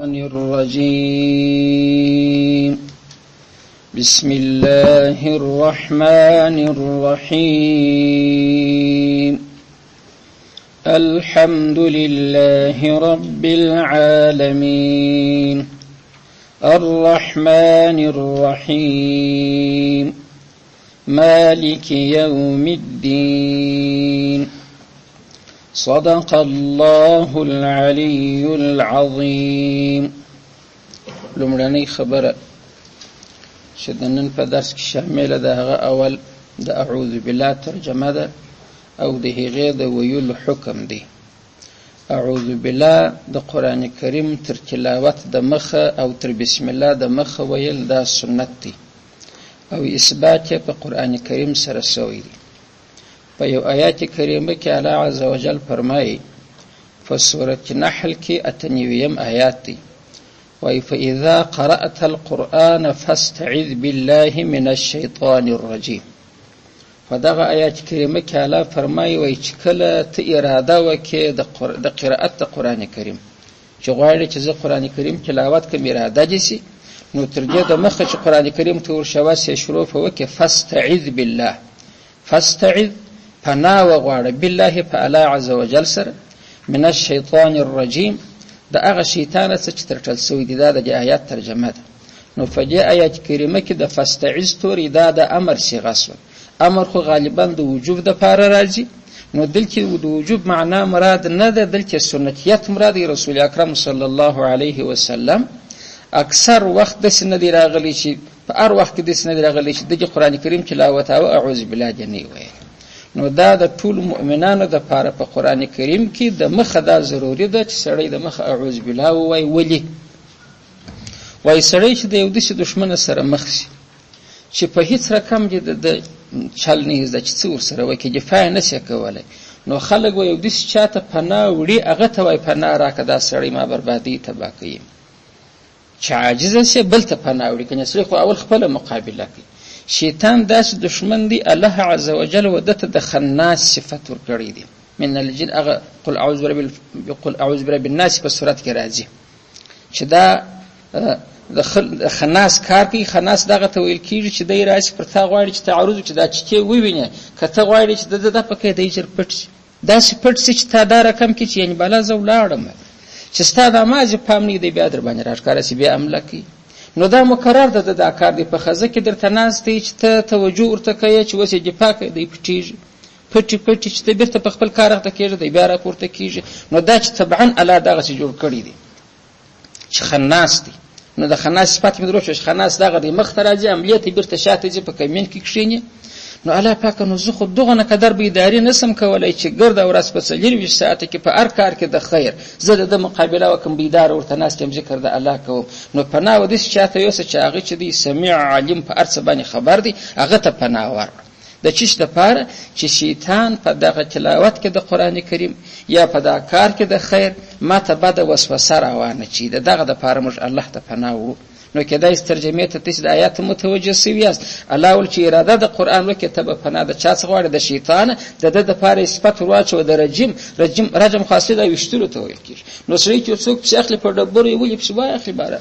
الرجيم. بسم الله الرحمن الرحيم. الحمد لله رب العالمين. الرحمن الرحيم. مالك يوم الدين. صدق الله العلي العظيم. لومړنۍ خبره چې د نن په درس کې شامله ده، هغه اول د اعوذ بالله ترجمه ده او د هغې د ویلو حکم دی. اعوذ بالله د قرآن کریم تر تلاوت د مخه او تر بسم الله د مخه ویل دا سنت دی او اثبات یې په قرآن کریم سره سوی دی. په یو آیات کریمه کې الله عز وجل فرمایي، په سورة نحل کې 98 آیات دی، وایي فإذا قرأت القرآن فاستعذ بالله من الشیطان الرجیم. په دغه آیات کریمه کې الله فرمایي، وایي چې کله ته اراده وکړې د قرائت د قرآن کریم، چې غواړې چې زه قرآن کریم تلاوت کړم، اراده دې سي، نو تر دې د مخه چې قرآن کریم ته ورشوه سې شروع په وکړې، فاستعذ بالله، فاستعذ پناه وغواړه، بالله په الله عز وجل سره، من الشیطان الرجیم، د هغه شیطانه څه چې ترټل سوی دی. دا د دې آیات ترجمه ده. نو په دې آیات کریمه کې د فاستعذ توری دا د امر صیغه سوه. امر خو غالبا د وجوب دپاره راځي، نو دلته د وجوب معنا مراد نه ده، دلته سنتیت مراد دی. رسول اکرم صلی الله علیه وسلم اکثر وخت داسې نه دی راغلی چې په هر وخت کې داسې نه دی راغلی چې د دې قرآن کریم تلاوت او اعوذ بالله دې نه ویل. نو دا د ټولو مؤمنانو دپاره په قرآن کریم کې د مخه دا ضروري ده چې سړی د مخه اعوذ بالله ووایي. ولې؟ وایي سړی چې د یو داسې دښمنه سره مخ سي چې په هیڅ رقم دې د ده چل نه زده چې څه ورسره وکړي، دفاع یې نه سي کولی، نو خلک به یو داسې چا ته پناه وړي، هغه ته وایي پناه راکړه، دا سړی ما بربادي تباه کوي. چې عاجزه سي بل ته پناه وړي، کنې سړی خو اول خپله مقابله کوي. شیطان داسې دښمن دی، الله عز وجل و ده ته د خناس صفت ورکړی دی، من الجن، هغه قل اعوذ برب قل اعوذ برب الناس په صورت کې راځي چې دا د خناس کار کوي. خناس دغه ته ویل کېږي چې دی راسي پر تا غواړي چې تعرض وکړي، دا چې ته ووینې، که ته غواړې چې د ده دا پکې دی ژر پټ شي، داسې پټ سي چې تا دا رقم کې چې یعنې بالا زه ولاړم، چې ستا دا مازې پام نه دی بیا در باندې راښکاره سي، بیا حمله کوي. نو دا مکرر ده، دا کار دی. په خزه کې درته ناست دی چې ته توجه ورته کوې چې اوس یې دفاع کوي، دی پټېږي، پټي پټي چې ته بېرته په خپل کار اخته کېږي، دی بیا راپورته کېږي. نو دا چې طبعا الله دغسې جوړ کړی دی چې خناس دی. نو د خناس صفت مې درو چې خناس دغه دی مخ ته راځي، عملیې ته بېرته شاته ځي، په کمین کې کښېني. نو الله پاک، نو زه خو دغه قدر بیداري نه سم کولی چې ګرده ورځ په 24 ساعته کې په هر کار کې د خیر زه د ده مقابله وکړم، بیدار ورته ناست یم، ذکر د الله کوم. نو پناه و داسې چاته یوسه چې هغه چې دی سمیع علیم په هر څه باندې خبر دی، هغه ته پناه ورکړه. د چیش دپاره چې شیطان په دغه تلاوت کې د قرآن کریم یا په دا کار کې د خیر ما ته بده وسوسه راوانه چي، د دغه دپاره موږ الله ته پناه وړو. نو کېدای سي ترجمې ته تاسې د آیاتو متوجه سوي یاست. الله ول چې اراده د قرآن وکړې، ته به پناه د چا څخه غواړې؟ د شیطان. د ده دپاره یې صفت ورواچوه د رجیم. رجیم رجم خو اصلي دا ویشتلو ته ویل کېږي. نو سړی چې څوک پسې اخلي په ډبرو یې ولي پسې واخلي باره.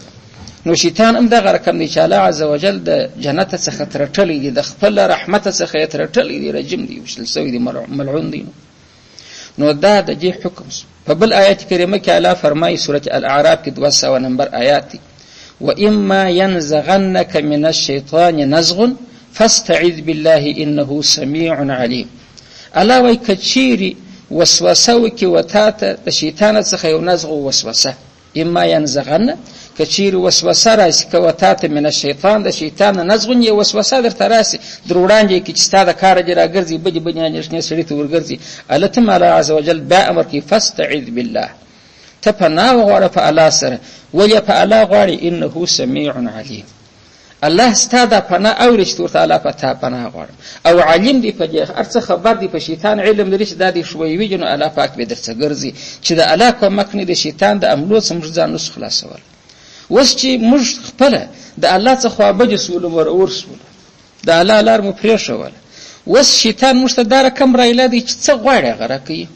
نو شیطان هم دغه رقم دی چې الله عز وجل د جنت څخه ترټلی دی، د خپل رحمت څخه یې ترټلی دی، رجیم دی، ویشتل سوی دی، ملعون دی. نو دا د دې حکم سو. په بل آیت کریمه کې الله فرمایي، سورة الاعراف کې 200 نمبر آیات دی، واما ينزغنك من الشیطان نزغ فاستعذ بالله انه سمیع علیم. الله وایي که چیرې وسوسه وکړي و تا ته د شیطان څخه یو نزغ وسوسه، اما ينزغن، که چیرې وسوسه راسي که و تا ته من الشیطان د شیطان نزغ یو وسوسه درته راسي، در وړاندې کې چې ستا د کاره دې راګرځي، بدې بدې اندېښنې سړي ته ورګرځي، هلته هم الله عز وجل بیا امر کوي فاستعذ بالله، ته پناه وغواړه په الله سره. ولې په الله غواړي؟ انه سمیع علیم. الله ستا دا پناه اوري چې ورته الله په تا پناه غواړم، او علیم دی په دې هر څه خبر دی، په شیطان علم لري چې دا دی ښویوي، نو الله پاک به درڅه ګرځي چې د الله کومک نه د شیطان د عملو څخه موږ ځان نسو خلاصول. اوس چې موږ خپله د الله څخه خوابدي سولو، ور سولو، د الله لار مو پرېښوله، اوس شیطان موږ ته دا رقم رایله دی چې څه غواړي هغه راکوي.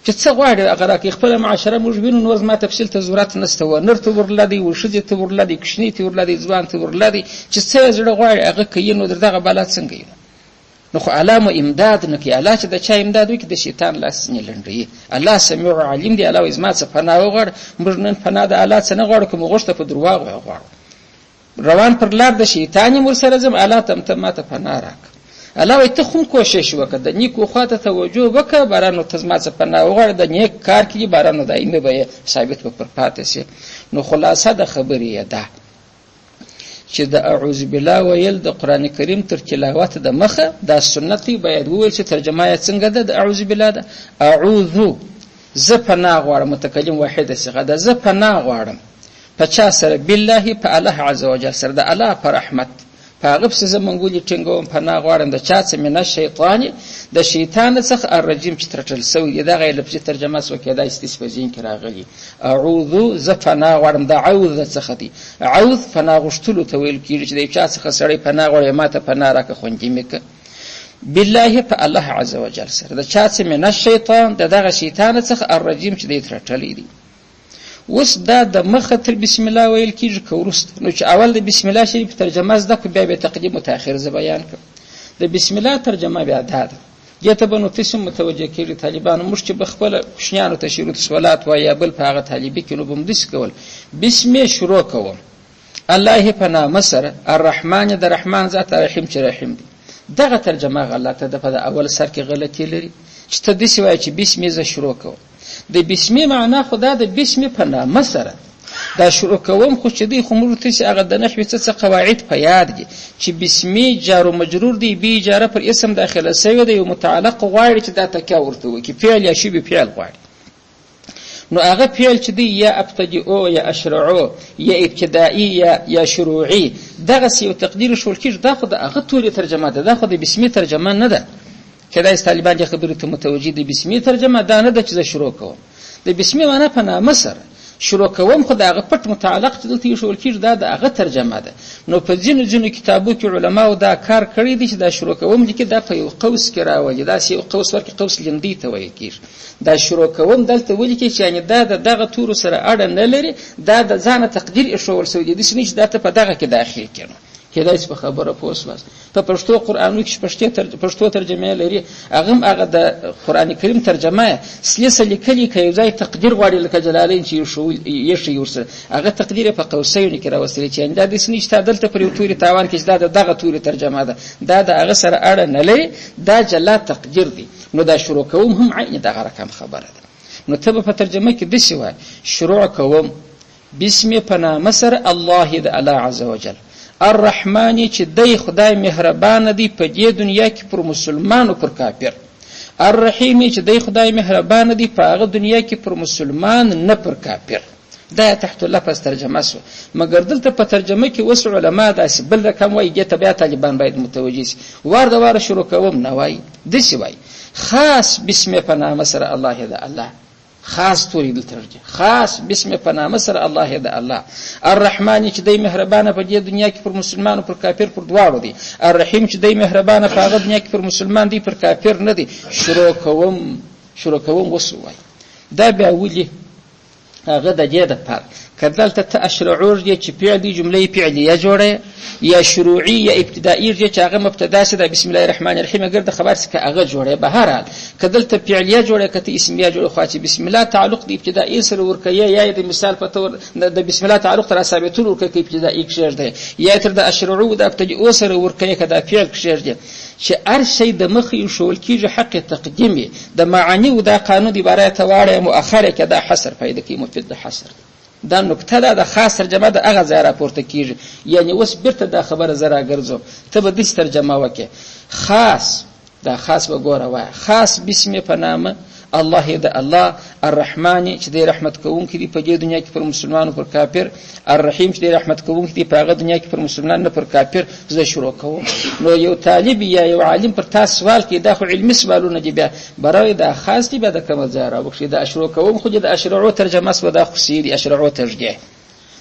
چې څه غواړي هغه راکوي. خپله معاشره موږ وینو، نور زما تفصیل ته ضرورت نشته. و نر ته ورله دی، و ښځې ته ورله دی، کوچني ته ورله دی، ځوان ته ورله دی، چې څه یې زړه غواړي هغه کوي. نو در دغه بلا څنګه یو؟ نو خو الله مو امداد نه کوي. الله چې د چا امداد وکړي د شیطان لاس ځینې لنډوي. الله سمیع علیم دی. الله وایي زما څه پناه وغواړه. موږ نن پناه د الله څه نه غواړو، که مو غوښته په درواغو یې غواړو. روان پر لار د شیطان یم ورسره ځم، الله ته ته ماته پناه راکړه. الله وایي ته خو کوشش وکړه، د نیکو خوا ته توجه وکړه، باران نو ته زما څه پناه وغواړه، د نیک کار کې باران نو دایمي به یې ثابت به پر پاتې شي. نو خلاصه د خبرې یې ده چې د اعوذ بالله ویل د قرآن کریم تر تلاوت د مخه دا سنت دی، باید وویل چې ترجمه یې څنګه ده. د اعوذ بالله ده اعوذ زه پناه غواړم، متکلم واحده صیغه ده، زه پناه غواړم په چا سره؟ بالله، په الله عز وجل سره، د الله په رحمت، په هغه پسې زه منګولې ټینګوم، پناه غواړم د چا څه؟ من الشیطان، د شیطان څخه، الرجیم چې ترټل سوی دی. دغه یې لفظي ترجمه سوه، کېدای شي داسې په ذهن کې راغلي. اعوذ زه پناه غواړم، د عوذ څخه دی. عوذ پناه غوښتلو ته ویل کېږي، چې د یو چا څخه سړی پناه غواړي، ما ته پناه راکړه، خوندي مې کړه. بالله، په الله عز وجل سره، د چا څه؟ من الشیطان، د دغه شیطان څخه، الرجیم چې دی ترټلی دی. اوس دا د مخه تر بسم الله ویل کېږي که وروسته؟ نو چې اول د بسم الله شریف ترجمه زده کړو، بیا به تقدیم و تاخیر زه بیان کړم. د بسم الله ترجمه بیا دا ده، دې ته به نو تاسو هم متوجه کېږئ طالبانو. موږ چې به خپله کوچنیانو ته شروط صلات وایي یا بل په هغه طالبي کې، نو به مو داسې کول: بسم شروع کوم الله په نامه سره، الرحمن د رحمان ذات، الرحیم چې رحیم دی. دغه ترجمه غلطه ده، په اول سر کې غلطي لري چې ته داسې وایې چې بسم زه شروع کوم. د بسمې معنا خو دا د بسمې په نامه سره دا شروع کوم، خو چې دی خو موږ ته چې هغه د نحوې څه څه قواعد په یاد دي چې بسمې جار و مجرور دی، بی جاره پر اسم داخله سوې ده، یو متعلق غواړي چې دا تکیه ورته وکړي، فعل یا شبه فعل غواړي. نو هغه فعل چې دی یا ابتدئو یا اشرعو یا ابتدائي یا شروعي، دغسې یو تقدیر ښوول کېږي. دا خو د هغه تورې ترجمه ده، دا خو د بسمې ترجمه نه ده. کېدای شي طالبان دې خبرې ته متوجه دي. بسمې ترجمه دا نه ده چې زه شروع کوم، د بسمې معنا په نامه سره شروع کوم، خو د هغه پټ متعلق چې دلته ایښودل کېږي دا د هغه ترجمه ده. نو په ځینو ځینو کتابو کې علماو دا کار کړی دی چې دا شروع کوم لیکي، دا په یو قوس کې راولي، داسې یو قوس ورکړي، قوس لیندۍ ته ویل کېږي. دا شروع کوم دلته ولیکي چې یعنې دا د دغه تورو سره اړه نه لري، دا د ځانه تقدیر ایښوول سوی دی، داسې نه چې دا ته په دغه کې داخل کړې. نو کېدای شي په خبره پوه سواست. په پښتو قرآنو کې چې پښتو ترجمه لري، هغه هم هغه د قرآن کریم ترجمه یې سلیسه لیکلې، که یو ځای تقدیر غواړي لکه جلالین چې ایښی ورسره، هغه تقدیر یې په قوسیو کې راوستلی چې یعنې دا داسې نه چې تا دلته پر یو توري تاوان کې چې دا د دغه توري ترجمه ده، دا د هغه سره اړه نه لري، دا جلا تقدیر دی. نو دا شروع کوم هم عین دغه رقم خبره ده. نو ته به په ترجمه کې داسې وایې: شروع کوم بسم په نامه سره الله د الله عز وجل، الرحمن چې دی خدای مهربانه دی په دې دنیا کې پر مسلمانو پر کافر، الرحیم چې دی خدای مهربانه دی په هغه دنیا کې پر مسلمان نه پر کافر. دا تحت اللفظ ترجمه سوه. مګر دلته په ترجمه کې اوس علما داسې بل رقم وایي، دې ته بیا طالبان باید متوجه سي. وار د واره شروع کوم نه وایي، داسې وایي: خاص بسم په نامه سره الله د الله، خاص توري دلته راځي، خاص بسم په نامه سره الله د الله، الرحمن چې دی مهربانه په دې دنیا کې پر مسلمانو پر کافر پر دواړو دی، الرحیم چې دی مهربانه په هغه دنیا کې پر مسلمان دی پر کافر نه دی. شروع کوم، شروع کوم اوس وایي. دا بیا ولي؟ هغه د دې دپاره که دلته ته اشرعو ږدې چې فعل دی، جمله یې فعلیه جوړه یا شروعي یا ابتدائي ږدې چې هغه مبتدا سي، دا بسم الله الرحمن الرحیم اګر د خبر څخه هغه جوړه. بهرحال که دلته فعلیه جوړه که ته اسمیه جوړه، خو چې بسم الله تعلق د ابتدائي سره ورکوي، یا د مثال په تور د بسم الله تعلق تر ثابتولو ورکوي که ابتدائي کښېږدی، یا تر د اشرعو د ابتدئو سره ورکوي که دا فعل کښېږدي، چې هر شی د مخې ایښوول کېږي حق تقدیم یې د معاني او دا قانون دی، باره ته واړی مؤخر یې که دا حصر پیدا کوي، مفید د حصر دی. دا نکته ده، د خاص ترجمه د هغه ځای راپورته کېږي. یعنې اوس بیرته دا خبره زه راګرځوم، ته به داسې ترجمه وکړې: خاص، دا خاص به ګوره وایه، خاص بسم په نامه الله د الله، الرحمن چې دی رحمت کوونکی دی په دې دنیا کې پر مسلمانو پر کافر، الرحیم چې دی رحمت کوونکی دی په هغه دنیا کې پر مسلمان نه پر کافر، زه شروع کوم. نو یو طالب یا یو عالم پر تا سوال کوي، دا خو علمي سوالونه دي، بیا برای دا خاص دی بیا د کومه ځایه راوکښي؟ دا شروع کوم خو دې د اشرعو ترجمه سوه، دا خو سي دي اشرعو ترجیح.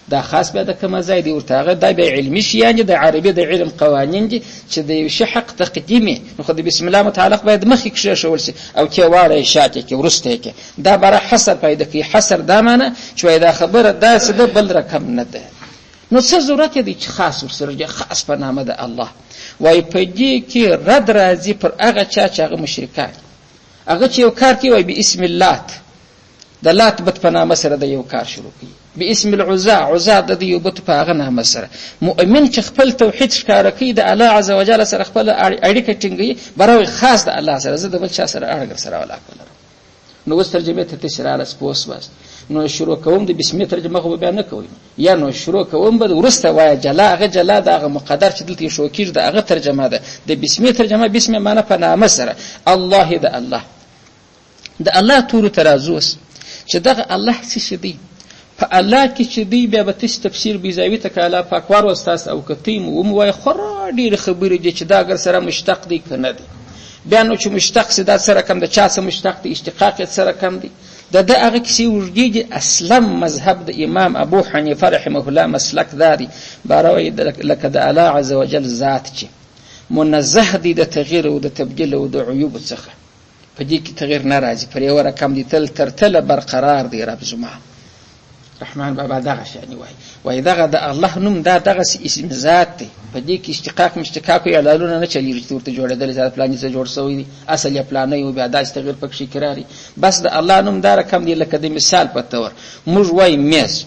دا خاص بیا د کومه ځای دی ورته هغه دا بیا علمي شیان دي، د عربي د علم قوانین دي چې د یو شي حق تقدیم یې، نو خو د بسم الله متعلق باید مخکې کښېښول شي او کې واړه یې شاته کې وروسته یې کې، دا باره حصر پیدا کوي. حصر دا معنی چې وایي دا خبره داسې ده بل رقم نه ده، نو څه ضرورت یې دی چې خاص ورسره دی، خاص په نامه د الله. وایي په دې کې رد راځي پر هغه چا چې هغه مشرکان، هغه چې یو کار کوي وایي باسم اللات، د لات بت په نامه سره د یو کار شروع کوي، باسم العزا، عزا د دې یو بت په هغه نامه سره. مؤمن چې خپل توحید ښکاره کوي، د الله عز وجل سره خپله اړیکه ټینګوي، بره وایي خاص د الله سره، زه د بل چا سره اړه در سره علاقه لرم. نو اوس ترجمې ته تاسې راغلاست پوه سواست. نو شروع کوم د بسمې ترجمه خو به بیا نه کوئ، یا نو شروع کوم به وروسته وایه جلا، هغه جلا د هغه مقدر چې دلته ایښودل کېږي د هغه ترجمه ده. د بسمې ترجمه بسمې معنی په نامه سره الله د الله، د الله تورو ته راځو اوس چې دغه الله څه شي دی. په الله کې چې دی بیا به تاسې تفسیر بیضاوي ته که الله پاک وروست تاسو او که تی مو وموایه، خورا ډېرې خبرې دي چې دا اګر سره مشتق دی که نه دی. بیا نو چې مشتق سي دا څه رقم د چا څه مشتق دی، اشتقاق یې څه رقم دی، د ده هغه کیسې اوږدې دي. اصلا مذهب د امام ابو حنیفه رحمه الله مسلک دا دی، باره وایي لکه د الله عز وجل ذات چې منزه دی د تغییر او د تبدیل او د عیوب څخه، په دې کې تغییر نه راځي، پر یوه رقم دی تل تر تله برقرار دی رب زما. رحمان بابا دغه شانی وایي، وایي دغه د الله نوم دا دغسې اسم ذات دی، په دې کې اشتقاق مشتقاق او اعلالونه نه چلېږي چې ورته جوړېدلی چې پلاني څه جوړ شوی دی، اصل یې پلانی و، بیا داسې تغییر پکښې کې راغی. بس د الله نوم دا رقم دی لکه د مثال په طور موږ وایي میز،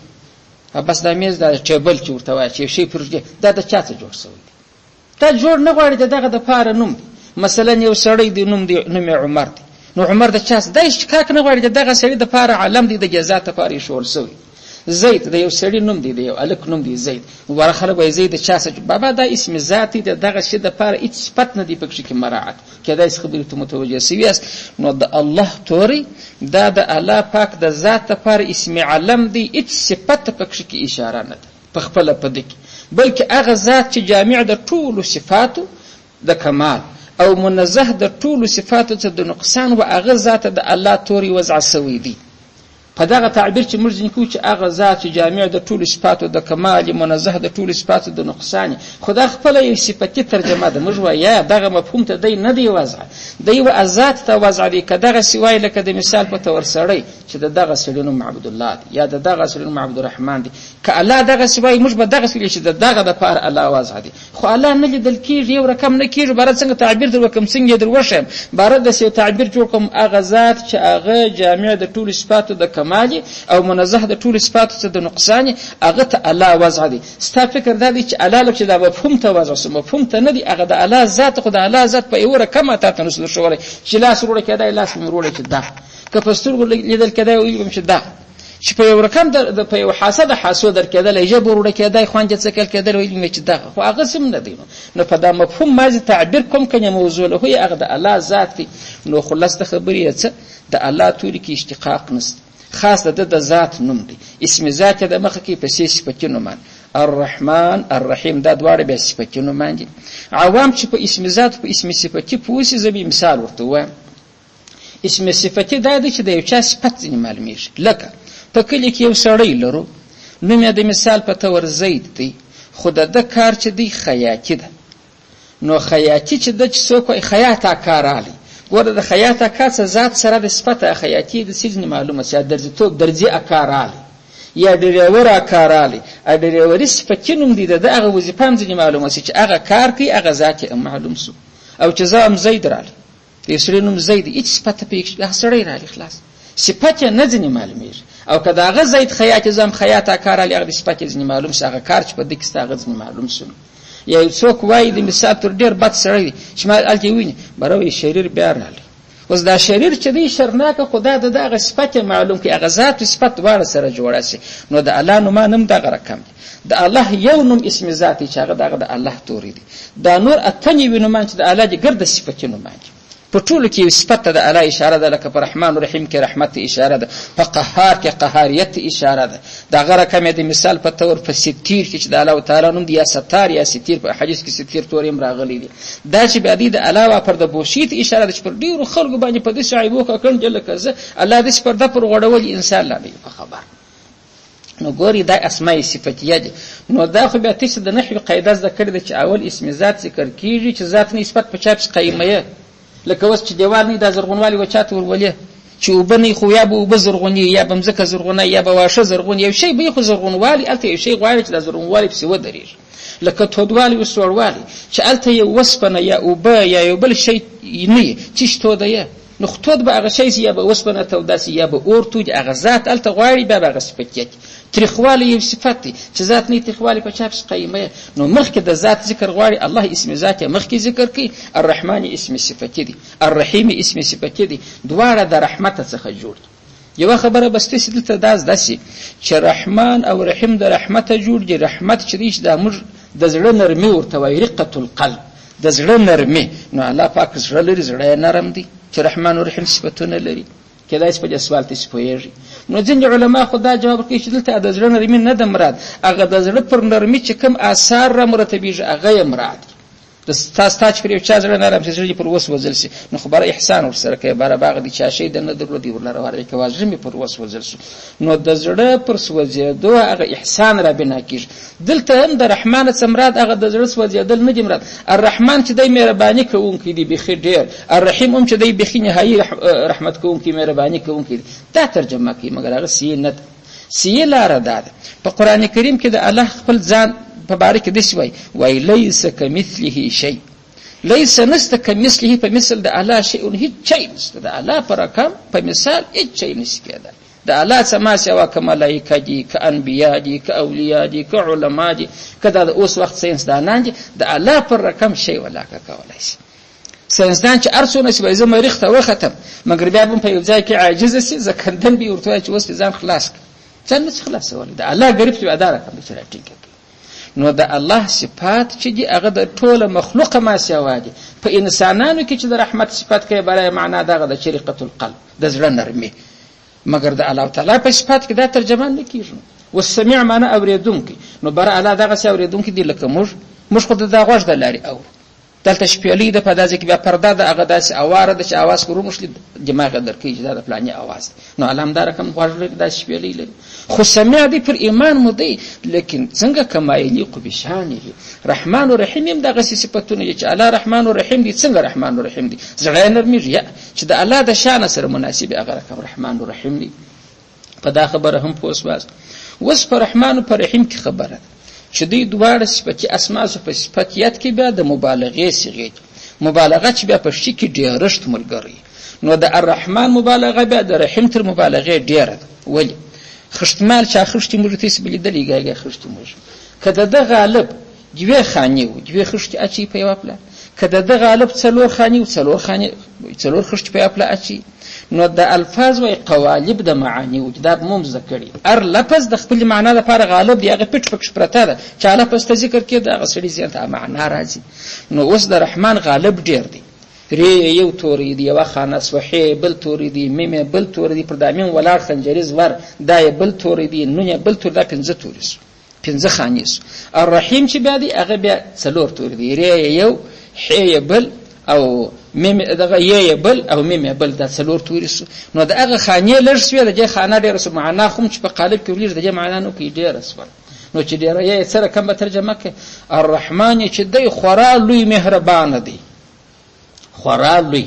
بس دا میز دا ټیبل چې ورته وایي چې یو شی پر دا د چا څه جوړ شوی دی، دا جوړ نه غواړي د دغه دپاره نوم دی. مثلا یو سړی دی نوم دی نوم یې عمر دی، نو عمر د چا دا اشتقاق نه غواړي، د دغه سړي دپاره علم دی، د جزا دپاره ایښول شوی. زید د یو سړي نوم دی، د یو هلک نوم دی زید، مبارک خلک وایي زید د چا څه، بابا دا اسم ذات دی، د دغه شي دپاره هېڅ صفت نه دی پکښې کې مراعت کېدای شي. خبرې ته متوجه شوي یاست. نو د الله توری دا د الله پاک د ذات دپاره اسم علم دی، هېڅ صفت ته پکښې کې اشاره نه ده په خپله په ده کې، بلکې هغه ذات چې جامع د ټولو صفاتو د کمال او منزه د ټولو صفاتو څخه د نقصان و، هغه ذات د الله توری وضع سوی دی. په دغه تعبیر چې موږ ځینې کوو چې هغه ذات چې جامع د ټولو صفاتو د کمال منزه د ټولو صفاتو د نقصان، خو دا خپله یو صفتي ترجمه ده. موږ وایو دغه مفهوم ته دی نه دی وضع، دی و ذات ته وضع دی. که دغسې وایي لکه د مثال په تور سړی چې د دغه سړي نوم عبدالله دی یا د دغه سړي نوم عبدالرحمن دی، که الله دغسې وایي موږ به دغسې ویل چې د دغه دپاره الله وضع دی، خو الله نه لیدل کېږي، یو رقم نه کېږي. باره څنګه تعبیر در وکړم، څنګه یې در وښیم، باره داسې یو تعبیر جوړ کړم هغه ذات چې هغه جامع د ټولو صفاتو د کمال او منزه د ټولو صفاتو څخه د نقصان، هغه ته الله وضع دی. ستا فکر دا دی چې الله لکه چې دا مفهوم ته وضع سو، مفهوم ته نه دی، هغه د الله ذات، خو د الله ذات په یوه رقمه تا ته نسو درښولی چې لاس وروړی کېدای، لاس مې وروړی چې دا، که په سترګو لیدل کېدای ویل چې دا، چې په یو رقم د په یو حاسه د حاسو در کېدلی، ژبه وروړه کېدای، خوند یې څکل کېدلی، ویل مې چې دغه، خو هغه سم نه دی. نو په دا مفهوم مازې تعبیر کوم کنې موضوع له یې هغه د الله ذات دی. نو خلاص د خبرې یې څه د الله توري کې اشتقاق نشته، خاص د ده د ذات نوم دی، اسم ذات یې د مخه کې پسې صفتي نومان الرحمن الرحیم دا دواړه بیا صفتي نومان دي. عوام چې په اسم ذات په اسم صفتي پوه سي، زه به مثال ورته ووایم. اسم صفتي دا دی چې د یو چا صفت ځینې معلومیږي، لکه په کلي کې یو سړی لرو، نوم یې د مثال په طور زید دی، خو د ده کار چې دی خیاطي ده. نو خیاطي چې ده چې څوک وایي خیاط اکا راغلی، ګوره د خیاط اکا څه ذات سره د صفت خیاطي د څه ځینې معلومه سي، یا درزیتوب درزي اکا راغلی، یا ډریور اکا راغلی، ډریوري صفتي نوم دی، د ده هغه وظیفه هم ځینې معلومه سي چې هغه کار کوي، هغه ذات یې هم معلوم سو. او چې زه هم زید راغلی، د یو سړي نوم زید دی، هېڅ صفت په یې هغه سړی راغلی، خلاص صفت یې نه ځینې معلومېږي. او که د هغه زید خیاط یې زه هم خیاط اکا راغلی، هغه د صفت یې ځینې معلوم سي، هغه کار چې په ده کې سته هغه ځینې معلوم سو. یا یو څوک وایي د مثال تر ډېر بد سړی دی چې ما هلته یې وویني، باره وایي شریر بیا راغلی. اوس دا شریر چې دی شرناکه، خو دا د ده هغه صفت یې معلوم کړي، هغه ذات او صفت دواړه سره جوړه سي. نو د الله نومان هم دغه رقم دی. د الله یو نوم اسم ذات دی چې هغه دغه د الله توری دی. دا نور 98 نومان چې د الله دي ګرده صفتي نومان دي. په ټولو کې یو صفت ته د الله اشاره ده، لکه په رحمان رحیم کې رحمت ته اشاره ده، په قهار کې قهاریت ته اشاره ده. د هغه رقم یې د مثال په طور په ستیر کې چې د الله تعالی نوم دی، یا ستار یا ستیر، په حدیث کې ستیر تورې هم راغلی دی. دا چې بیا دی د الله وا پرده پوښي ته اشاره ده چې پر ډېرو خلکو باندې په داسې عیبو ککړ دي لکه زه، الله داسې پرده پر غوړولې انسان لا نه وي په خبر. نو ګوري دا اسماء صفتیه دي. نو دا خو بیا تاسو د نحوې قاعده زده کړې ده چې اول اسم ذات ذکر کیږي چې ذات نه صفت په چا پسې قایموي. لکه اوس چې دیوال نه دا زرغونوالی و چاته ورولې چې اوبه نه خو یا به اوبه زرغوني یا به مځکه زرغونه یا به واښه زرغون یو شی به خو زرغونوالی هلته یو شی غواړي چې دا زرغونوالی پسې ودرېږي. لکه تودوالی او سوړوالی چې هلته یو وسپنه یا اوبه یا یو بل شی نه وي چې توده یې نو خو تود به هغه شی سي یا به اوسپنه توده سي یا به اور تود هغه ذات هلته غواړي بیا به هغه صفتیت. تریخوالی یو صفت دی چې ذات نه تریخوالی په چا پسې قایمه. نو مخکې د ذات ذکر غواړي الله اسم ذات یې مخکې ذکر کوي. الرحمن اسم صفتي دی، الرحیم اسم صفتي دی، دواړه د رحمته څخه جوړ دي. یوه خبره بس تاسې دلته دا زده سي چې رحمان او رحیم د رحمته جوړ دي. رحمت چې دی چې دا موږ د زړه نرمي ورته وایي، رقة القلب، د زړه نرمي. نو الله پاک زړه لري، زړه یې نرم دی چې رحمان او رحیم صفتونه لري. کېدای شي په دې سوال تاسې پوهېږئ. نو ځینې علما خو دا جواب ورکوي چې دلته د زړه نرمي نه ده مراد، هغه د زړه پر نرمي چې کوم آثار را مرتبېږي هغه یې مراد دی. ستا ستا چې پر یو چا زړه نرم شي، زړه دې پر وسوځل شي، نو خو باره احسان ورسره کوې، باره باغ دې چا شی د نه درلود ورله ورکوې، زړه مې پر وسوځل شو. نو د زړه پر سوځېدو هغه احسان را بنا کېږي. دلته هم د رحمان څه مراد هغه د زړه سوځېدل نه دي مراد. الرحمن چې دی مهرباني کوونکی دی بیخي ډېر، الرحیم هم چې دی بیخي نهایي رحمت کوونکی مهرباني کوونکی دی، دا ترجمه کوي. مګر هغه سیې نه ده. سیې لاره دا ده په قرآن کریم کې د الله خپل ځان په باره کې داسې وایي، وایي لیس کمثله شی، لیس نسته کمثله په مثل د الله شیء، هیڅ شی نسته د الله په رقم په مثال هیڅ شی نشي کېدای. د الله څه ما سوا که ملایکه دي، که انبیا دي، که اولیا دي، که علما دي، که دا د اوس وخت ساینسدانان دي، د الله پر رقم شی ولاکه کولی شي. ساینسدان چې هر څونه شي وایي زه مریخ ته وختم، مګر بیا به هم په یو ځای کې عاجزه شي، زکندن به یې ورته وایي چې اوس ځان خلاص کړه. ځان نه شي خلاصولی، د الله ګریب ته بیا دا رقم دی چې راټینګه کوي. نو د الله صفات چې دي هغه د ټوله مخلوقه ما سوا دي. په انسانانو کې چې د رحمت صفت کوي برای معنا دغه ده چې رقة القلب، د زړه نرمي. مګر د الله تعالی په صفات کې دا ترجمه نه کېږي. والسمیع معنا اورېدونکی، نو بره الله دغسې اورېدونکی دی لکه موږ، موږ خو د دا غوږ د لارې اورو. دلته شپېلۍ ده، په دا ځای کې بیا پرده ده، هغه داسې اواره ده چې اواز که وروموښلي دماغ یې درکوي چې دا د فلاني اواز دی. نو الله هم دا رقم غوږ لري، داسې شپېلۍ لري. خو سمیع دی، پر ایمان مو دی، لیکن څنګه کما یلیق بشانه. رحمان و رحیم هم دغسې صفتونه دي چې الله رحمان و رحیم دی. څنګه رحمان و رحیم دی؟ زړه یې نرمېږي، یا چې د الله د شانه سره مناسب هغه رقم رحمان و رحیم دی. په دا خبره هم پوه سواست. اوس په رحمان و په رحیم کې خبره ده چې دوی دواړه صفتي اسماء په صفتیت کې بیا د مبالغې صیغې دي. مبالغه چې بیا په شي کې ډېرښت ملګری، نو د الرحمن مبالغه بیا د رحیم تر مبالغې ډېره ده. ولې؟ خښتمال چا خښتې موږ تاسې به لیدلې ګاګا خښتې موږ که د ده غالب دوې خانې و، دوې خښتې اچوي په یوه پله، که د ده غالب څلور خانې و، څلور خانې څلور خښتې په یوه پله اچوي. نو د الفاظ وایي قوالب د معاني و، دا به مو زده کړي. هر لفظ د خپلې معنا دپاره غالب دی، هغه پټ پکښې پرته ده، چا لفظ ته ذکر کړي د هغه سړي ذهن ته معنا راځي. نو اوس د رحمان غالب ډېر دی، رې یې یو توری دی، یوه خانه سوه، حې یې بل توری دی، میم یې بل توری دی، پر دا میم ولاړ خنجري زور دا یې بل توری دی، نون یې بل توری، دا پنځه توري سو، پنځه خانې سو. الرحیم چې بیا دی هغه بیا څلور توري دی، رې یې یو، حې یې بل، او میم دغه یې یې بل، او میم یې بل، دا څلور توري سو. نو د هغه خانې لږ سوې، د دې خانه ډېره سوه، معنا خو هم چې په قالب کې ولېږي د دې معنا نو کوي ډېره سوه. نو چې ډېره یې څه رقم به ترجمه کړي؟ الرحمن یې چې دی خورا لوی مهربانه دی، خورا لوی.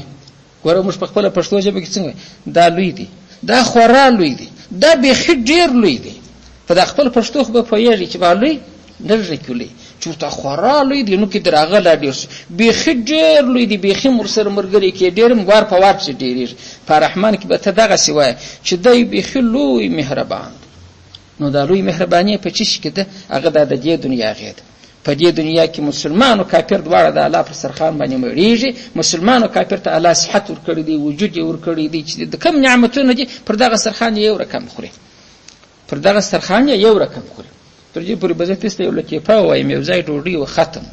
ګوره موږ په خپله پښتو ژبه کې څنګه دا لوی دی، دا خورا لوی دی، دا بیخي ډېر لوی دی. په دا خپل پښتو خو به پوهېږي چې با لوی لږ کې لوی، چې ورته خورا لوی دی نو کې در هغه لا ډېر سو، بیخي ډېر لوی دی، بیخي هم ورسره ملګری کې ډېر هم وار په وار پسې ډېرېږي. په رحمان کې به ته دغسې وایې چې دی بیخي لوی مهربان دی. نو دا لوی مهرباني په څه شي کې ده؟ هغه دا د دې دنیا غې ده. په دې دنیا کې مسلمان او کافر دواړه د الله پر سرخان باندې مړیږي. مسلمان او کافر ته الله صحت ورکړی دی، وجود یې ورکړی دی، چې د کم نعمتونه دي پر دغه سرخان یې یو رقم خوري، پر دغه سترخوان یې یو رقم خوري. تر دې پورې به زه تاسو ته یو لطیفه ووایم، یو ځای ډوډۍ وه ختم،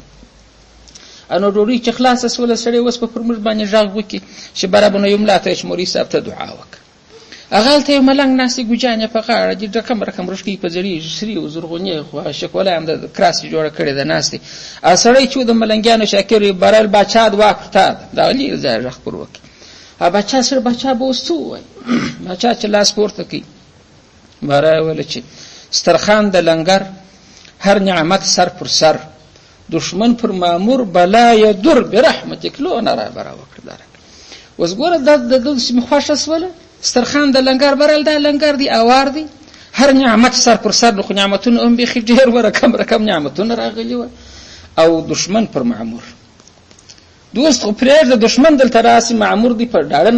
نو ډوډۍ چې خلاصه سوله سړی اوس به پر موږ باندې غږ وکړي چې برابر نو یو ملا ته چې مولوي صاحب ته دعا وکړه. هغه هلته یو ملنګ ناست دی، ګوجان یې په غاړه دي، رقم رقم رشکۍ په زړېږي، سرې او زرغونې، خو شکوله یې هم د کراس جوړه کړې ده، ناست دی. سړی چې د ملنګیانو شاکر وي، برل باچا دعا پر تا ده، دا لرې ځای غږ پر وکړي. باچا سره باچا به اوس څه ووایي؟ باچا چې لاس پورته کوي، باره ویل چې سترخان د لنګر هر نعمت سر پر سر، دښمن پر مامور بلا یدر برحمتک لونه رابره وکړه. دا اوس ګوره دا د ده سیمې خوښه سوله. سترخان د لنګر برل، دا لنګر دی اوار دی، هر نعمت سر پر سر، نو خو نعمتونه هم بیخي ډېر وه، رقم رقم نعمتونه راغلي وه. او دښمن پر معمور، دوست خو پرېږده، دښمن دلته راسي معمور دی په ډاړه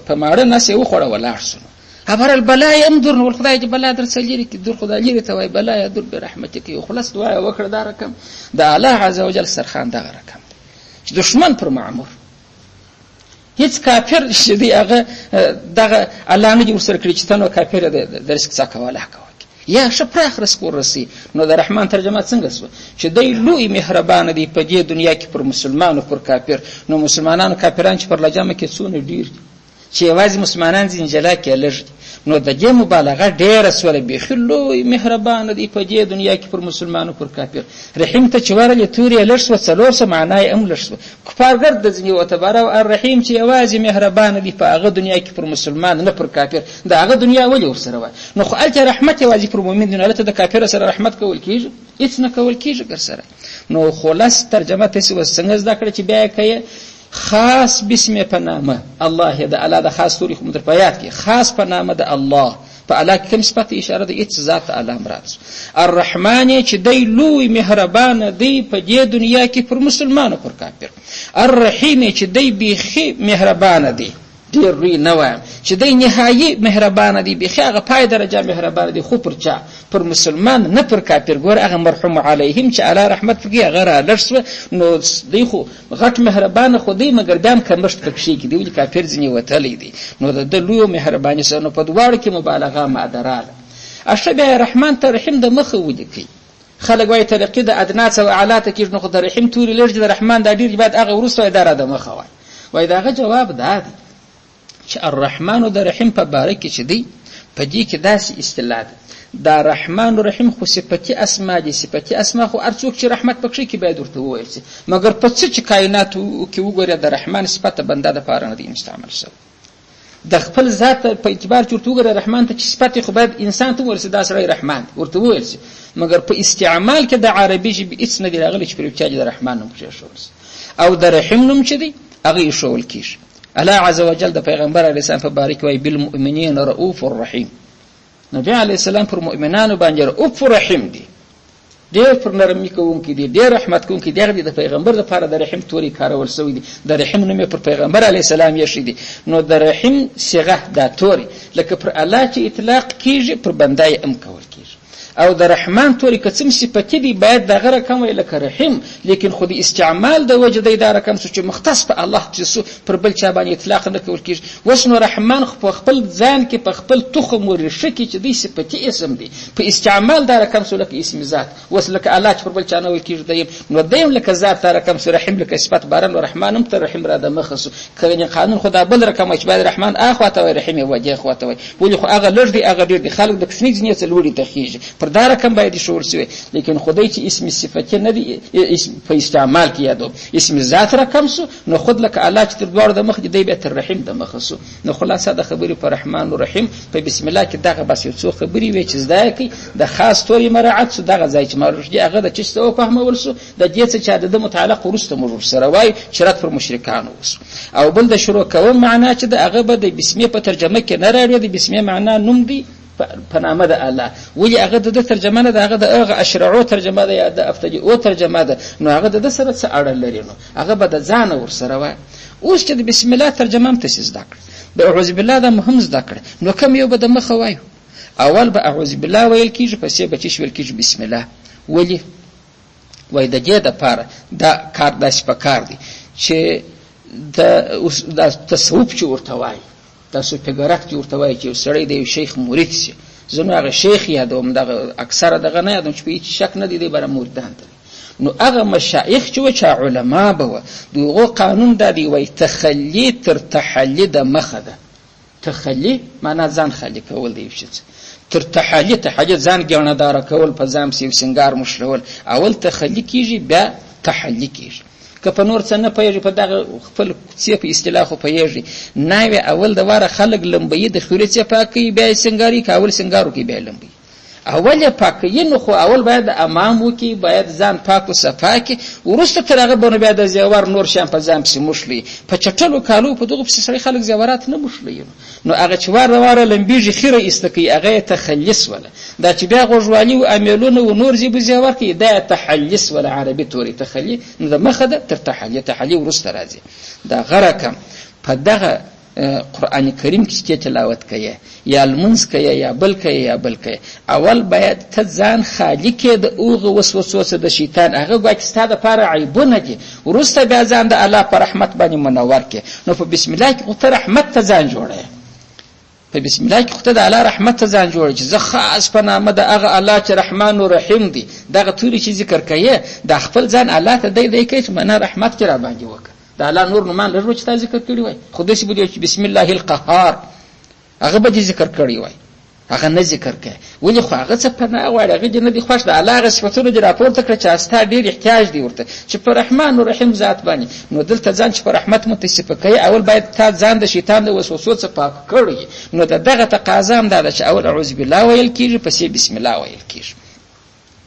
په ماړه نس یې وخوړه ولاړ سو. خبر بلا یې هم در نو خدای دې بلا در څه لیرې کړي، در خدای لیرې ته وایي بلا یې در برحمتک. یو خلاص دعا یې وکړه. دا رقم د الله عز وجل سرخان دغه رقم دی چې دښمن پر معمور، هیڅ کافر چې دی هغه دغه الله نه دي ورسره کړي چې ته نو کافر د رزق څخه کوله کوه یا ښه پراخ رزق ورسي. نو د رحمان ترجمه څنګه سوه چې دی لوی مهربانه دی په دې دنیا کې پر مسلمانو پر کافر. نو مسلمانانو کافران چې پر لجامه کې څونه ډېر دي چې یوازې مسلمانان ځینې جلا کې لږ دي، نو د دې مبالغه ډېره سوله. بیخي لوی مهربانه دی په دې دنیا کې پر مسلمانو پر کافر. رحیم ته چې ورغلې تورې یې لږ سوه، 400 معنا یې هم لږ سوه. کفار ګرد د ځینې وتباره او الرحیم چې یوازې مهربانه دی په هغه دنیا کې پر مسلمان نه پر کافر، د هغه دنیا ولې ورسره وایي؟ نو خو هلته رحمت یوازې پر مؤمن دی، نو هلته د کافر سره رحمت کول کېږي؟ هېڅ نه کول کېږي ګر سره. نو خلاص ترجمه تاسې اوس څنګه زده کړه چې بیا یې کوې؟ خاص بسم په نامه الله، د الله د خاص توري خو مو در په یاد کې، خاص په نامه د الله، په الله کې کوم صفت اشاره ده؟ هېڅ ذات ته الله مراد سو. الرحمن چې دی لوی مهربانه دی په دې دنیا کې پر مسلمانو پر کافر. الرحیم چې دی بیخي مهربانه دی، ډېر لوی نه وایم چې دی نهایي مهربانه دی، بیخي هغه پای درجه مهربانه دی، خو پر چا؟ پر مسلمان نه پر کافر. ګوره هغه مرحوم علیهم چې الله رحمت پکې هغه را لږ سوه، نو دی خو غټ مهربانه خو دی، مګر بیا هم کمښت پکښې کې دی، ولې کافر ځینې وتلی دی. نو د ده لویه مهرباني سره، نو په دواړو کې مبالغه ماده راغله. ښه بیا رحمان ته رحیم د مخه ولیکئ. خلک وایي ترقي د ادنا څخه اعلی ته کېږي، نو خو د رحیم توري لږ دي، د رحمان دا ډېر دي، باید هغه وروسته وایي دا را د مخه وایي. وایي د هغه جواب دا دی چې الرحمن د رحیم په باره کې چې دی په دې کې داسې اصطلاح ده، دا رحمان و رحیم خو صفتي اسما دي، صفتي اسما خو هر څوک چې رحمت پکښې کې باید ورته وویل سي، مګر په څه چې کایناتو کې وګورې د رحمان صفت د بنده دپاره نه دی مستعمل شوی. د خپل ذات په اعتبار چې ورته وګوره رحمان ته چې صفت یې خو باید انسان ته وویل سي دا سړی رحمان دی ورته وویل سي، مګر په استعمال کې د عربي ژبې هېڅ نه دی راغلی چې پر یو چا دې د رحمان نوم کښېښول سي. او د رحیم نوم چې دی هغه ایښول کېږي. الله عز وجل د پیغمبر علیه السلام په باره کې وایي بالمؤمنین رؤوف الرحیم. نبی علیه السلام پر مؤمنانو باندې رؤوف رحیم دی، ډېر پر نرمي کوونکی دی، ډېر رحمت کوونکی دی. هغه دی د پیغمبر دپاره د رحیم توري کارول سوی دی، د رحیم نوم یې پر پیغمبر علیه السلام ایښی دی. نو د رحیم صیغه دا توري لکه پر الله چې اطلاق کېږي پر بنده یې هم کول کېږي. او د رحمان توري که څه صفتي دی باید دغه رقم وي لکه رحیم، لیکن خو د استعمال د وجې دی دا رقم سو چې مختص په الله چې سو پر بل چا باندې اطلاق نه کول کېږي. اوس نو رحمان خو په خپل ځان کې په خپل تخم و ریښه کې چې دی صفتي اسم دی په استعمال دا رقم سو لکه اسم ذات. اوس لکه الله چې پر بل چا نه ویل کېږي دی نو دی هم لکه ذات دا رقم سو، رحیم لکه صفت باره نو رحمان هم تر رحیم را د مخه سو. که قانون خو دا بل رقم وایي چې باید رحمان اخوا ته وایي رحیم یې ودې خوا ته وایي، ولې خو هغه لږ دی هغه ډېر دی، خلک د کوچنۍ ځینې څه لوړې ته خېږي پر دا رقم باید ایښول سوی. لیکن خدای چې اسم صفتي نه دی په استعمال کې یادو اسم ذات رقم سو، نو خود لکه الله چې تر دواړو د مخ دی دی بیا تر رحیم د مخه سو. نو خلاصه د خبرې په رحمان و رحیم په بسم الله کې دغه بس یو څو خبرې وې چې زده یې کړئ. د خاص توري مراعت سو، دغه ځای چې ما رشدي هغه د چش څه وفهمول سو، د دې څه چې د ده متعلق وروسته موږ ورسره وایو چې رد پر مشرکانو وسو. او بل د شروع کوم معنا چې د هغه به د بسمې په ترجمه کې نه راړي، د بسمې معنا نوم دی په نامه د الله، ولې هغه د ده ترجمه نه ده، هغه د هغه اشرعو ترجمه ده یا د ابتدیو ترجمه ده، نو هغه د ده سره څه اړه لري، نو هغه به د ځانه ورسره وایي. اوس چې د بسم الله ترجمه هم تاسې زده کړه، د اعوذ بالله دا مو هم زده کړه، نو کوم یو به د مخه وایو؟ اول به اعوذ بالله ویل کېږي، پسې به چې ویل کېږي بسم الله. ولې؟ وایي د دې دپاره دا کار داسې په کار دی چې د تصوف چې ورته وایي، دا صوفیګرک چې ورته وایي چې یو سړی د یو شیخ مرید سي، زه نو هغه شیخ یادوم، دغه اکثره دغه نه یادوم چې په هېڅ شک نه دی، دی بره مریدان ته. نو هغه مشایخ چې وه چا علما به وه، د هغو قانون دا دی وایي تخلي تر تحلي د مخه ده. تخلي معنا ځان خالي کول دی یو شي څه، تر تحلي، تحلي ځان ګڼهداره کول، په ځان پسې یو سینګار مښلول، اول تخلي کېږي بیا تحلي کېږي. که په نور څه نه پوهېږي په دغه خپل کوڅې په اصطلاح خو پوهېږي، ناوې اول د واره خلک لمبوي، د خورې څه پاکوي بیا یې سینګاروي، که اول سینګار وکړي بیا یې لمبوي. اول یې پاکوي، نو خو اول باید د امام وکړي، باید ځان پاک و صفا کړي، وروسته تر هغه به نو بیا د زیور نور شیان په ځان پسې موښلوي. په چټلو کالو په دغو پسې سړی خلک زیورات نه موښلوي. نو هغه چې وار د واره لمبېږي خیره ایسته کوي، هغه یې تخلي سوله. دا چې بیا غوږوالي و امیلونه و نور زیب و زیور کوي، دا یې تحلي سوله. عربي توری تخلي نو د مخه ده تر تحلي، تحلي وروسته راځي. دا غه رقم په دغه قرآن کریم کې چې تلاوت کوي یا لمونځ کوي یا بل کوي یا بل کوي، اول باید ته ځان خالي کړې د هغو وسوسو څخه د شیطان، هغه ګواکې ستا دپاره عیبونه دي، وروسته بیا ځان د الله په رحمت باندې منور کړې. نو په بسم الله کې خو ته رحمت ته ځان جوړوې، په بسم الله کې خو ته د الله رحمت ته ځان جوړوې چې زه خاص په نامه د هغه الله چې رحمان و رحیم دی، دغه توري چې ذکر کوې دا خپل ځان الله ته دی دی کوي چې منه رحمت کې راباندې وکړه. د الله نور نومان لږ و چې تا ذکر کړي وای، خو داسې به دې چې بسم الله القهار هغه به دې ذکر کړی وای، هغه نه ذکر کوي. ولې؟ خو هغه څه پناه غواړي، هغه دې نه دی خوښ، د الله هغه صفتونه دې راپورته کړه چې ستا ډېر احتیاج دی ورته چې په رحمان و رحیم ذات باندې. نو دلته ځان چې په رحمت متصفه کوي، اول باید تا ځان د شیطان د وسوسو څخه پاک کړی. نو د دغه تقاضا هم دا ده چې اول اعوذ بالله ویل کېږي، پسې بسم الله ویل کېږي.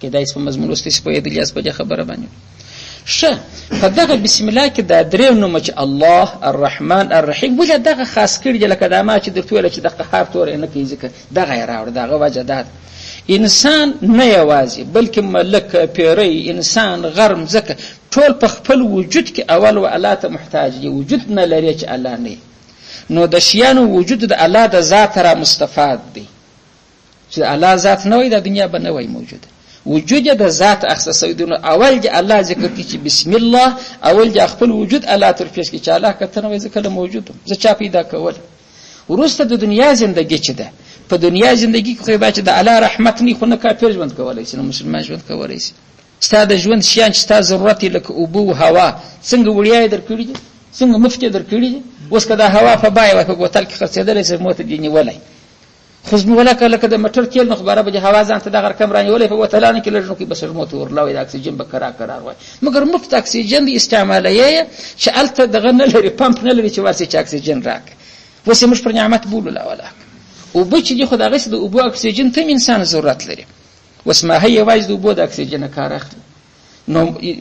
کېدای شي په مضمون اوس تاسې پوهېدلي یاست په دې خبره باندې. ښه، په دغه بسم الله کې دا درې نومه چې الله، الرحمن، الرحیم، ولې دغه خاص کړي دي؟ لکه دا ما چې درته وویل چې د قهار توری نه کوي ذکر، دغه یې راوړه. د هغه وجه دا ده انسان نه یوازې بلکې ملک، پیری، انسان، غر، مځکه ټول په خپل وجود کې اول و الله ته محتاج دي، وجود نه لري چې الله نه. نو د شیانو وجود د الله د ذات را مستفاد دی، چې الله ذات نه وای دا دنیا به نه وای موجوده. وجود یې د ذات اخیسته سوی دی. نو اول دې الله ذکر کړي چې بسم الله، اول دې خپل وجود الله تر پېښ کړي چې الله که ته نه وای زه کله موجود وم، زه چا پیدا کول. وروسته د دنیا زندګي چې ده، په دنیا زندګي کې خو باید چې د الله رحمت نه، خو نه کافر ژوند کولی شي نه مسلمان ژوند کولی شي. ستا د ژوند شیان چې ستا ضرورت یې لکه اوبه او هوا څنګه وړیا یې درکړي دي، څنګه مفت یې درکړي دي. اوس که دا هوا په بیه وای په بوتل کې خرڅېدلی شي، مو ته دې نیولی، خو زموږ لکه د موټر تېل نو خو باره به دې هوا ځان ته دغه رقم رانیولی، په بوتلانو کې لږ نو کې به سږمو ته ورلاوی، د اکسیجن به کرار کرار وای. مګر مفت اکسیجن دی استعمالوې یې چې هلته دغه نه لري، پمپ نه لري چې ورسې چې اکسیجن راکړي. اوس یې موږ پر نعمت بولو لا ولاکه. اوبه چې دي خو د هغسې د اوبو اکسیجن ته هم انسان ضرورت لري. اوس ماهی یوازې د اوبو د اکسیجن کار اخلي، نو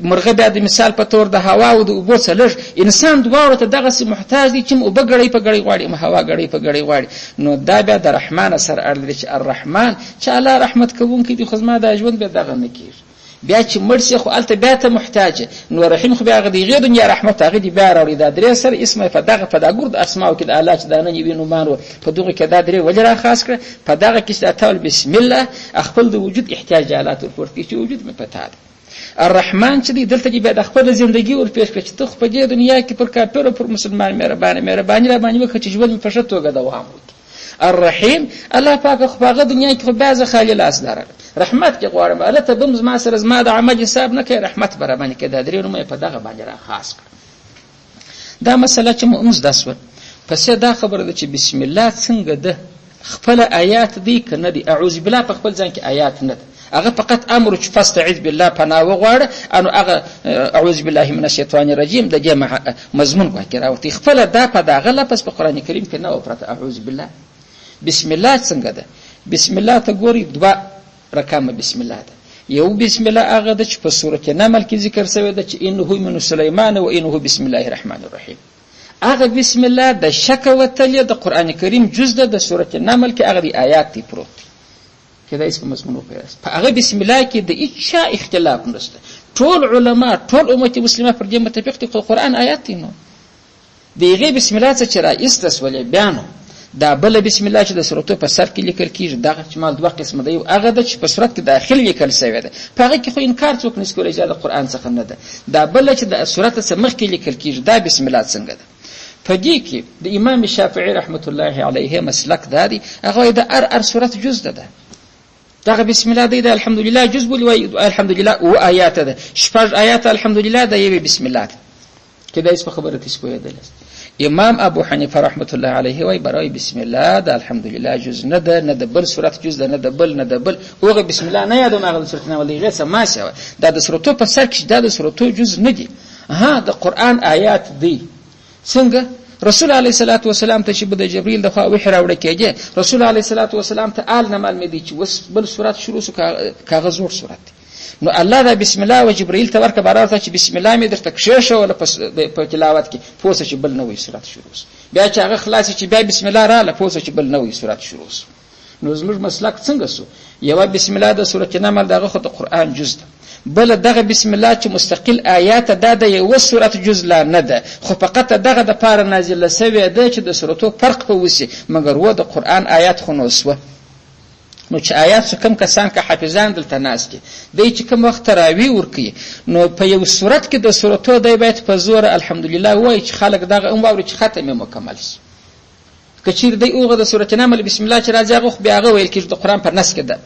مرغه بیا د مثال په تور د هوا او د اوبو څخه لږ، انسان دواړو ته دغسې محتاج دی چې هم اوبه ګړۍ په ګړۍ غواړي هم هوا ګړۍ په ګړۍ غواړي. نو دا بیا د رحمانه سره اړه لري چې الرحمن چې الله رحمت کوونکی دی، خو زما دا ژوند بیا دغه نه کېږي. بیا چې مړ شي خو هلته بیا ته محتاج، نو رحیم خو بیا هغه د هغې دنیا رحمت هغه دې بیا راوړي. دا درې سره اسم په دغه په دا ګرد اسماو کې د الله چې دا نن یوې نومان و په دغو کې دا درې ولې را خاص کړه؟ په دغه کې چې دا تول بسم الله خپل د وجود احتیاج الله ته ورپورته کړي چې وجود مې په تا دی. الرحمن چې دی دلته دې بیا د خپله زندګي ور پېښ کړه چې ته خو په دې دنیا کې پر کافر او پر مسلمان مهربانه، مهرباني را باندې وکړه چې ژوند مې په ښه توګه دوام وکړي. الرحیم الله پاک خو په هغه دنیا کې خو بیا زه خالي لاس لرم، رحمت دې غواړم، هلته به هم زما سره زما د عمل حساب نه کوي، رحمت به راباندې کوي. دا درې نومه یې په دغه باندې را خاص کړه. دا مسله چې مو هم زده سوه، پسې دا خبره ده چې بسم الله څنګه ده، خپله آیات دی که نه دی؟ اعوذ بالله په خپل ځان کې آیات نه ده، هغه فقط امر چې فاستعذ بالله پناه وغواړه، انو هغه اعوذ بالله من الشیطان الرجیم د دې مضمون پکې راوتی، خپله دا په دغه لفظ په قرآن کریم کې نه وه پرته اعوذ بالله. بسم الله څنګه ده؟ بسم الله ته ګورئ دوه رقمه بسم الله ده. یو بسم الله هغه ده چې په سورة نمل کې ذکر شوې ده چې انه من سلیمان و انه بسم الله الرحمن الرحیم. هغه بسم الله د شکه وتلې د قرآن کریم جز ده، د سورة نمل کې هغه دی آیات دی پروت دی، کېدای شي په مضمون وپوهېږئ. په هغه بسم الله کې د هیچا اختلاف نشته، ټول علما ټول امت مسلمه پر دې متفق دي، خو قرآن آیات دی. نو د هغې بسم الله څخه چې را ایسته سولې بیا نو دا بله بسم الله چې د سورتو په سر کې لیکل کېږي، دغه چې مال دوه قسمه ده، یو هغه ده چې په سورت کې داخل لیکل شوې ده، په هغه کې خو انکار څوک نشي کولی چې دا د قرآن څخه نه ده. دا بله چې د سورت څخه مخکې لیکل کېږي، دا بسم الله څنګه ده؟ په دې کې د امام شافعي رحمت الله علیه مسلک دا دی، هغه وایي د هر هر سورت جز ده. دغه بسم الله دی د الحمدلله جز بولي، وایي الحمدلله اووه آیاته ده، شپږ آیاته الحمدلله د یوې بسم الله ده. کېدای شي په خبره تاسو پوهېدلی یاست. امام ابو حنیفه رحمت الله علیه وایي برای بسم الله د الحمدلله جز نه ده، نه د بل سورت جز ده، نه د بل نه د بل. هغه بسم الله نه یادوم، هغه د سورت نه ولې هغې څه ما سوه. دا د سورتو په سر کې دا د سورتو جز نه دي، ها د قرآن آیات دی. څنګه؟ رسول علیه الصلاة والسلام ته چې به د جبرئیل د خوا وحي راوړه کېږي، رسول علیه الصلاة والسلام ته آل نه معلومېدی چې اوس بل سورت شروع سو، که هغه زوړ سورت دی. نو الله دا بسم الله و جبرئیل ته ورکه باره ورته چې بسم الله مې درته کښېښوله په تلاوت کې، پوه سه چې بل نوی سورت شروع سو. بیا چې هغه خلاص چې بیا بسم الله راله، پوه سه چې بل نوی سورت شروع سو. نو زموږ مسلک څنګه سو؟ یوه بسم الله د سورت نمل د هغه خو د قرآن جز ده، بله دغه بسم الله چې مستقل آیات دا د یوه سورت جز لا نه ده، خو فقط دغه د پاره نازله سوې ده چې د سورتو فرق په وسي، مګر و د قرآن آیات خو نو سوه. نو چې آیات څه کم کسان که حافظان دلته ناست دي، دی چې کوم وخت تراوی ورکوي، نو په یو سورت کې د سورتو دی باید په زوره الحمدلله ووایي چې خلک دغه هم واوري چې ختم یې مکمل شي. که چیرې دی هغه د سورت نمل بسم الله چې راځي، هغه خو بیا هغه ویل کېږي د قرآن په نس کې ده،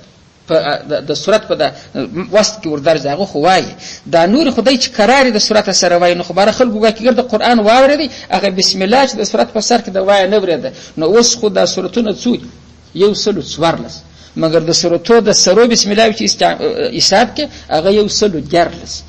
په د سورت په د وسط کې وردرځي، هغه خو وایي. دا نور خو دی چې کرارې د سورت سره وایي، نو خو باره خلکو ګواکې ګرده قرآن واورېدی، هغه بسم الله چې د سورت په سر کې د وایه نه ورېده. نو اوس خو دا سورتونه څو دي؟ 114، مګر د سورتو د سرو بسم الله چې حساب کې هغه 113.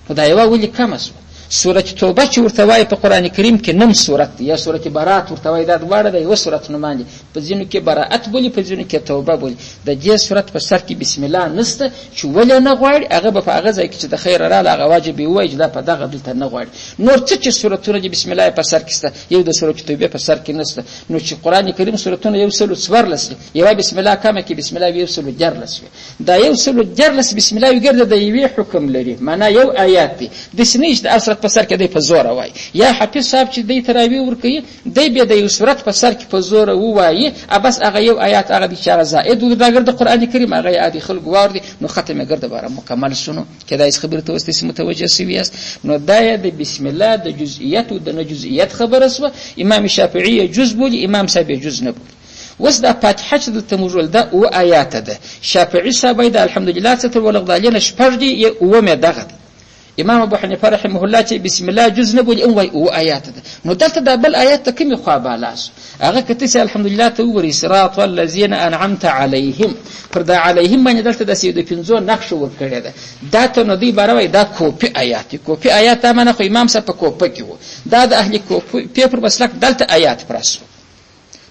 خو دا یوه ولې کمه سوه؟ سورت توبه چې ورته وایي په قرآن کریم کې نم سورت دی، یا سورت برات ورته وایي، دا دواړه د یوه سورت نومان دي. په ځینو کې براءت بولي، په ځینو کې توبه بولي. د دې سورت په سر کې بسم الله نسته چې ولې نه غواړي، هغه به په هغه ځای کې چې د خیره راله هغه واجب یې ووایي چې دا په دغه دلته نه غواړي. نور څه چې سورتونه دي بسم الله یې په سر کې شته، یو د سورت توبې په سر کې نسته. نو چې قرآن کریم سورتونه 114 دي، یوه بسم الله کمه کې بسم الله 113 وي. دا 113 بسم الله ګرده د یوې حکم لري، معنا یو آیات دی. داسې نه چې د هر سورت په سر کې دی په زوره وایي، یا حافظ صاحب چې دی تراوی ورکوي، دی بیا د یو سورت په سر کې په زوره ووایي، بس هغه یو آیات هغه دی چې هغه زائد و، دا ګرده قرآن کریم هغه یې عادي خلکو واورېدی، نو ختم یې ګرده باره مکمل سو. نو کېدای شي خبرې ته اوس داسې متوجه سوي یاست. نو دا یې د بسم الله د جزئیت او د نه جزئیت خبره سوه. امام شافعي یې جز بولي، امام صاحب یې جز نه بولي. اوس دا فاتحه چې دلته موږ ویل دا اووه آیاته ده، شافعي صاحب وایي د الحمدلله څه تر ولغدالینه شپږ دي، یې اووم یې دغه دی. امام ابو حنیفه رحمه الله چې بسم الله جز نه بولي هم وایي اووه آیاته ده. نو دلته دا بل آیات ته کومې خوا بالا سو؟ هغه که تاسې الحمدلله ته وګورئ، صراط الذین انعمت علیهم، پر دا علیهم باندې دلته داسې د پنځو نقشه ورکړې ده. دا ته نو دوی باره وایي دا کوپي آیات دی. کوپي آیات دا معنی خو امام صاحب په کوپه کې و، دا د اهل کوپې پر مسلک دلته آیات پرس و.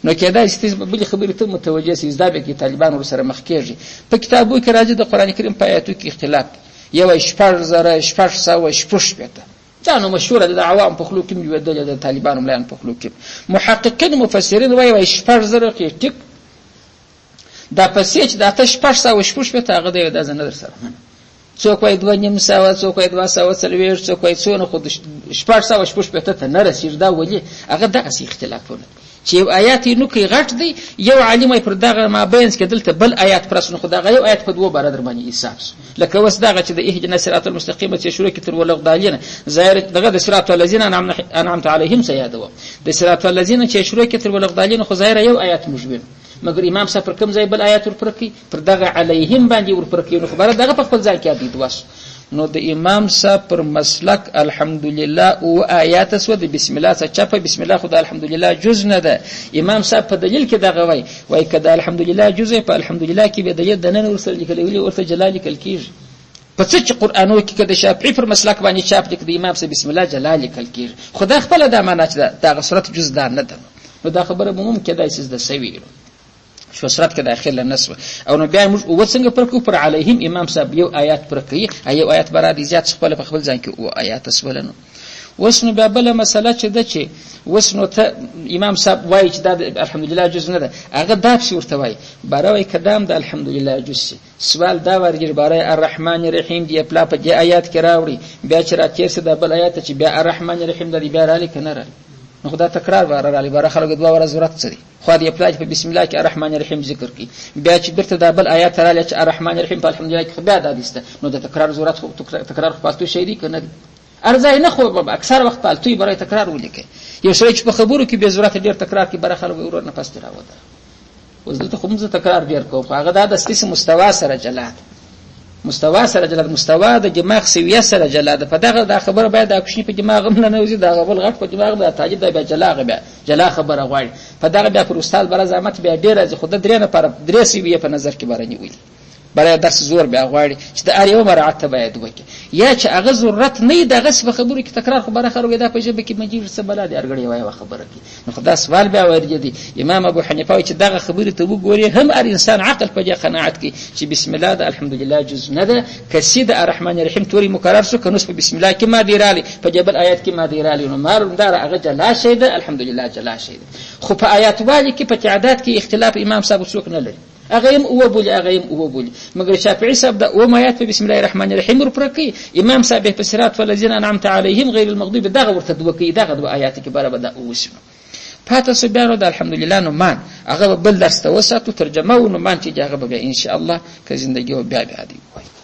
نو کېدای شي تاسې به بلې خبرې ته متوجه سئ، زده به کړئ طالبان ورسره مخ کېږي. په کتابو کې راځي د قرآن کریم په آیاتو کې اختلاف دی، یو وایي 6660، دا نو مشهوره ده، د عوام په خولو کې هم لوېدلې ده، د طالبانو ملایانو په خولو کې. محققین مفسرین وایي وایي 6000 کې ټیک، دا پسې چې د 8666 هغه دی، دا زه نه در سره منم. څوک وایي 250، څوک وایي 240، څوک وایي څونه، خو 666 ته نه رسېږي. دا ولې؟ هغه دغسې اختلافونه چې یو آیات یې نوکی غټ دی، یو عالم وایي پر دغه مابینځ کې دلته بل آیات پرس، نو خو دغه یو آیات په دوو باره در باندې حساب سو. لکه اوس دغه چې د اهدنا صراط المستقیم چې شروع کې تر ولغدالینه ظاهر دغه د صراط الذین انعمت علیهم څه یادوم، د صراط الذین چې شروع کې تر ولغدالینه خو ظاهر یو آیات موږ وینو، مګر امام صاحب پر کوم ځای بل آیات ورپره کوي؟ پر دغه علیهم باندې ورپره کوي، نو خو باره دغه په خپل ځای کې یادوي دوه سو. نو د امام صاحب پر مسلک الحمدلله اووه آیاته سوه، د بسم الله څخه چپه بسم الله خو د الحمدلله جز نه ده. امام صاحب په دلیل کې دغه وایي، وایي که د الحمدلله جز په الحمدلله کې به دلیل دننه ورسره لیکل ویلي ورته جلا لیکل کېږي. په څه چې قرآنو کې که د شافعي پر مسلک باندې چاپ دي، که د امام صاحب بسم الله جلا لیکل کېږي، خو دا خپله دا معنا چې دغه صورت جز دا نه ده. نو دا خبره به هم کېدای شي زده سوي شو صورت کې داخله نه سوه. او نو بیا موږ اووه څنګه پر کړو؟ پر علیهم امام صاحب یو آیات پر کوي، یو آیات به را دي زیات خپله په خپل ځان کې اووه آیاته سوله. نو اوس نو بیا بله مسله چې ده چې اوس نو ته امام صاحب وایي چې دا د الحمدلله جز نه ده، هغه دا پسې ورته وایي باره وایي که دا هم د الحمدلله جز سي. سوال دا ورګیر باره الرحمن الرحیم دی پلا په دې آیات کې راوړي، بیا چې را تېر سي دا بل آیات چې بیا الرحمن الرحیم دی بیا رالي که نه رالي؟ نو خو دا تکرار باره رالي، باره خلک دوه واره ضرورت څه دی؟ خو دې پلا په بسم الله کې الرحمن الرحیم ذکر کړي، بیا چې بیرته دا بل آیات رالی چې الرحمن الرحیم په الحمدلله کې خو بیا دا دي، نو د تکرار ضرورت خو تکرار خو پالتو شی دی که نه دی؟ هر ځای نه خو اکثر وخت پالتوی برای تکرار ولیکي. یو سړی چې په خبرو کې بې ضرورته ډېر تکرار کوي، باره خلک ورور نفس ترې راودره. اوس دلته خو موږ تکرار ډېر کوو، خو هغه دا د ستاسې مستوا سره جلا ده، مستوا سره جلا ده، مستوا د دماغ سویه سره جلا ده. په دغه دا خبره باید دا کوچني په دماغ هم ننوځي، دا هغه بل غټ په دماغ دا طالب دا بیا جلا هغه بیا جلا خبره غواړي. په دغه بیا پر استاد بره زحمت بیا ډېر راځي، خو د درې نفره درې سویې په نظر کې بره نیولي، برای درس زور بیا غواړي چې د هر یو مراعت ته باید وکړي. یا چې هغه ضرورت نه وي دغسې په خبرو کې تکرار خو بره خلکو دا په ژبه کې مجیب څه بلا دی هرګړی یوه یوه خبره کوي. نو خو دا سوال بیا ورجه دی. امام ابو حنیفه وایي چې دغه خبرې ته وګورې هم هر انسان عقل په دې قناعت کوي چې بسم الله د الحمدلله جز نه ده. که سي د الرحمن الرحیم توری مکرر سو که نوس په بسم الله کې ما دی رالی په دې بل آیات کې ما دی رالی، نو معلوم دار هغه جلا شی ده، الحمدلله جلا شی ده. خو په آیات والي کې په تعداد کې اختلاف امام صاحب څوک نه لري، هغه هم اووه بولي هغه هم اووه بولي. مګر شافعي صاحب د اووم آیات په بسم الله الرحمن الرحیم ورپوره کوي، امام صاحب یې په صراط الذین انعمت علیهم غیر المغضوب دغه ورته دوه کوي، دغه دوه آیات کې بره به دا اووه سي. پاته سو بیا نو د الحمدلله نومان هغه به بل درس ته وساتو، ترجمه و نومان چې هغه به بیا انشاءالله که زندګي و بیا بیا دی ووایي.